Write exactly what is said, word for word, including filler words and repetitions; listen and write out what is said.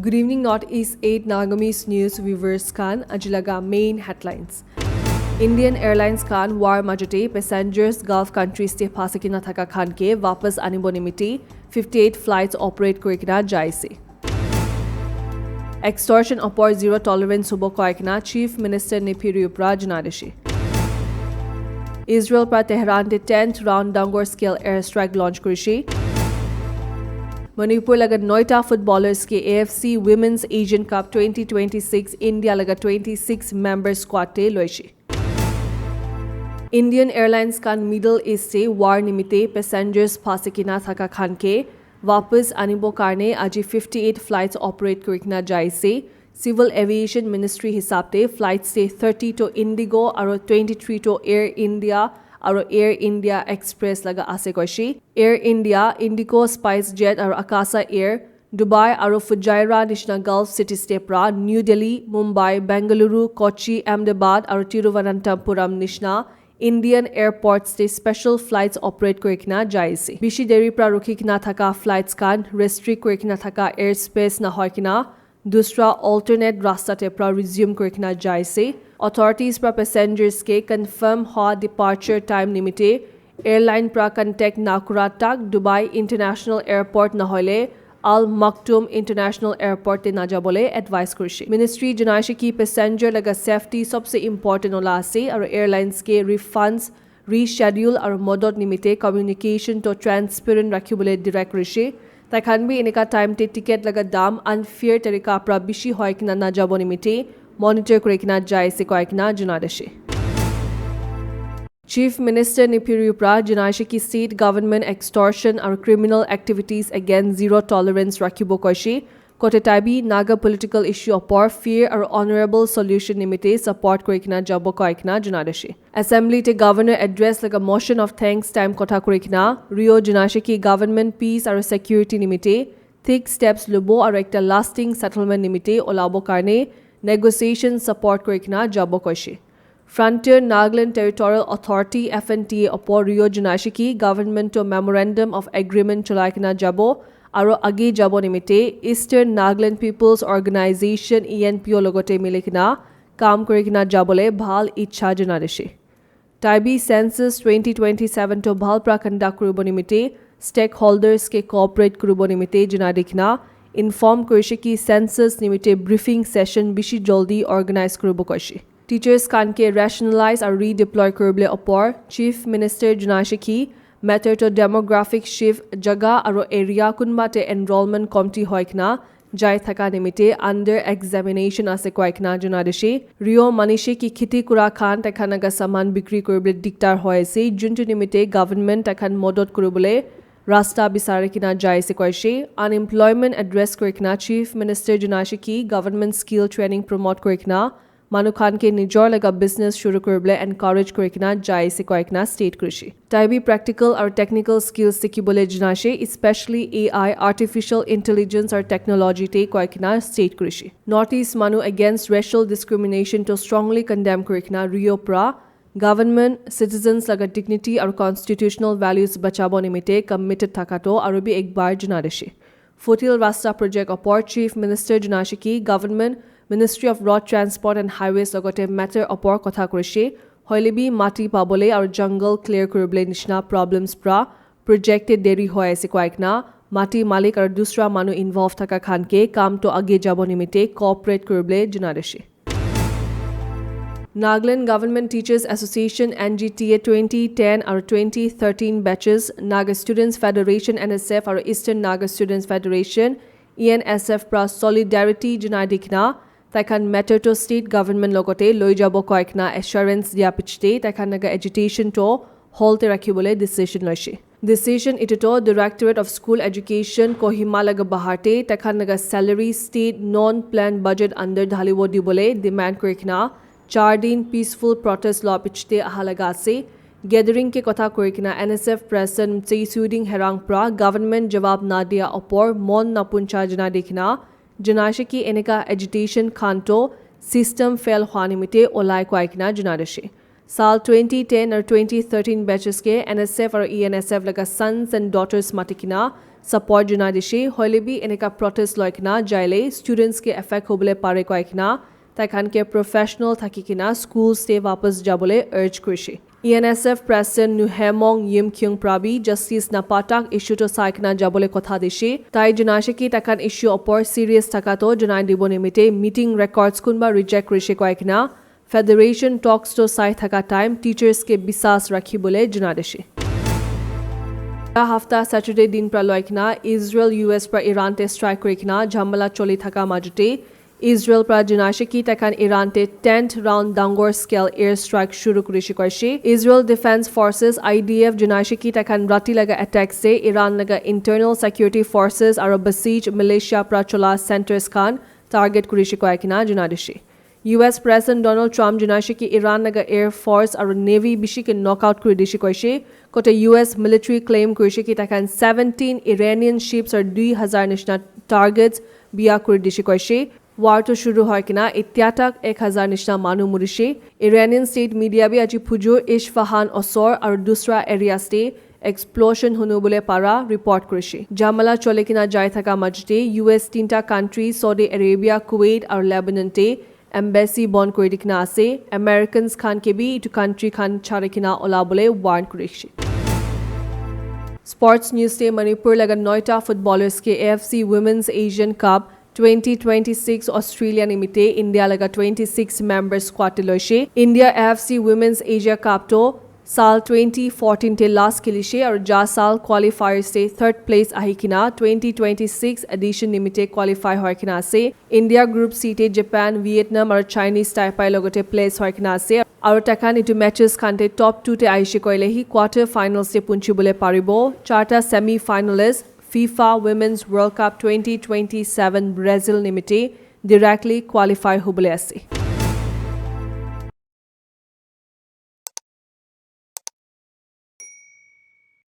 Good evening, Northeast eight Nagamese News viewers khan. Aji laga main headlines. Indian Airlines khan war majote passengers Gulf countries te phasi kena thaka khan ke wapas anibo nimite fifty-eight flights operate kuri kena jaise. Extortion opor zero tolerance hobo koi kena Chief Minister Neiphiu Rio pra janai dishe. Israel pra Tehran te tenth round dangor scale airstrike launch kurishe. Manipur laga noita footballers ke A F C Women's Asian Cup twenty twenty-six India laga twenty-six member squad te loishe. Indian Airlines khan Middle East te war nimite passengers phasi kena thaka khan ke wapas anibo karne aji fifty-eight flights operate kuri kena jaise. Civil Aviation Ministry hisab te flights te thirty to Indigo aro twenty-three to Air India aro Air India Express laga ase koishe. Air India, Indigo, SpiceJet aro Akasa Air, Dubai aro Fujairah nishina Gulf cities te pra New Delhi, Mumbai, Bengaluru, Kochi, Ahmedabad aro Tiruvananthapuram nishina Indian airports te special flights operate kuri kena jaise. Bishi deri pra rukhi kena thaka flights khan restrict kuri kena thaka airspace nahoi kena dusra alternate rasta te pra resume kuri kena jaise. Authorities pra passengers ke confirm hoa departure time nimite airline pra contact nakura tak Dubai International Airport nahoile Al Maktoum International Airport te najabole advice kurishe. Ministry janaishe ki passenger laga safety sabse important ola ase aro airlines ke refunds, reschedule aro modot nimite communication to transparent rakhibole direct kurishe. Tai khan bi enika time te ticket laga dam unfair tarika pra bishi hoi kena najabo nimite monitor kuri kena jaise koi kena janai dishe. Chief Minister Neiphiu Rio pra janaishe ki state government extortion aro criminal activities against zero tolerance rakhibo koishe. Kote tai bi Naga political issue opor fair aro honorable solution nimite support kuri kena jabo koi kena janai dishe. Assembly te Governor address laga motion of thanks time kotha kuri kena Rio janaishe ki government peace aro security nimite thik steps lobo aro ekta lasting settlement nimite olabo karne negotiation support kuri kena jabo koishe. Frontier Nagaland Territorial Authority, F N T A, opor Rio janaishe ki government to memorandum of agreement cholai kena jabo aro age jabo nimite Eastern Nagaland People's Organization, E N P O, logote mili kena kam kuri kena jabole bhal ichha janai dishe. Tai bi census twenty twenty-seven to bhal pra conduct kuribo nimite stakeholders ke cooperate kuribo nimite janai di kena inform kurishe ki census nimite briefing session bishi joldi organize kuribo koishe. Teachers khan ke rationalize aru redeploy kuribole opor Chief Minister janaishe ki matter to demographic shift, jaga aru area kunba te enrollment komti hoi kena jai thaka nimite under examination ase koi kena janai dishe. Rio manishe ki khiti kura khan tai khan laga saman bikri kuribole diktar hoi ase, juntu nimite government tai khan modot kuribole rasta bisari kena jai ase koishe. Unemployment address kuri kena Chief Minister janaishe ki government skill training promote kuri kena manu khan ke nijor laga business shuru kuribole encourage kuri kena jai ase koi kena state kurishe. Tai bi practical aru technical skills sikhibole janaishe, especially A I, artificial intelligence aru technology te koi kena state kurishe. Northeast manu against racial discrimination to strongly condemn kuri kena Rio pra government citizens laga dignity aru constitutional values bachabo nimite committed thaka to aru bi ek bar janai dishe. Foothills Rasta Project opor Chief Minister janaishe ki government Ministry of Road Transport and Highways logote matter opor kotha kurishe, hoile bi mati pabole aru jungle clear kuribole nishina problems pra project te deri hoi ase koi kena mati malik aru dusra manu involve thaka khan ke kam to age jabo nimite cooperate kuribole janai dishe. Nagaland Government Teachers Association, N G T A, twenty ten aru twenty thirteen batches, Naga Students Federation, N S F, aru Eastern Naga Students Federation, E N S F, pra solidarity janai di kena tai khan matter to state government logote loi jabo koi kena assurance dia pichete tai khan laga agitation to hall te rakhibole decision loishe. Decision etu to Directorate of School Education, Kohima laga bahar te tai khan laga salary state non-planned budget under dhalibo dibole demand kuri kena char din peaceful protest loa pichete aha laga ase. Gathering ke kotha kuri kena N S F President Mtseisuding Herang pra government jawab na dia opor mon na puncha janai di kena janaishe ki eneka agitation khan to system fail hua nimite olai koi kena janai dishe. Saal twenty ten aru twenty thirteen batches ke N S F aru E N S F laga sons and daughters mati kena support janai dishi. Hoile bi enika protest loi kena jaile students ke affect hobole pare koi kena tai khan ke professional thaki kena schools te wapas jabole urge korishi. E N S F President Nuhemong Yimkyung pra bi justice napatak issue to sai kena jabole kotha dishi. Tai janaishe ki tai khan issue opor serious thaka to janai dibo nimite meeting records kunba reject korishi koi kena federation talks to sai thaka time teachers ke bisas rakhi bole janai dishi. Hafta Saturday din pra loi kena Israel U S pra Iran te strike kori kena jhamala choli thaka majute Israel pra janaishe ki tai khan Iran te tenth round dangor scale air strike shuru korishi koishe. Israel Defense Forces, I D F, janaishe ki tai khan rati laga attack se Iran laga internal security forces aro Basij militia pra chola centers khan target korishi koi kena janai dishi. U S President Donald Trump janaishe ki Iran laga air force aro navy bishi ke knockout kori dishi koishe. Kote U S military claim korishe ki tai khan seventeen Iranian ships aro dui hazar nishina targets biya kori dishi koishe. War to shuru hoi kena itya tak ek hazar nishina manu murishe. Iranian state media bi aji phujur Isfahan osor aro dusra areas te explosion hunu bole para report korishe. Jhamala chole kena jai thaka majute U S tinta country Saudi Arabia, Kuwait aro Lebanon te embassy bon kori dikna ase. Americans khan ke bi itu country khan chari kena ola bole warn korishe. Sports news te Manipur laga noita footballers ke A F C Women's Asian Cup twenty twenty-six Australia nimite India laga twenty-six member squad te loishe. India A F C Women's Asia Cup to sal twenty fourteen te last khilishe aru ja sal qualifiers te third place ahi kena twenty twenty-six edition nimite qualify hoi kena ase. India group C te Japan, Vietnam aru Chinese Taipei logote place hoi kena ase. Aru takhan itu matches khan te top two te ahishe koile hi quarter finals te punchi bole paribo. Charta semi finalist FIFA Women's World Cup twenty twenty-seven Brazil nimite directly qualify hubole ase.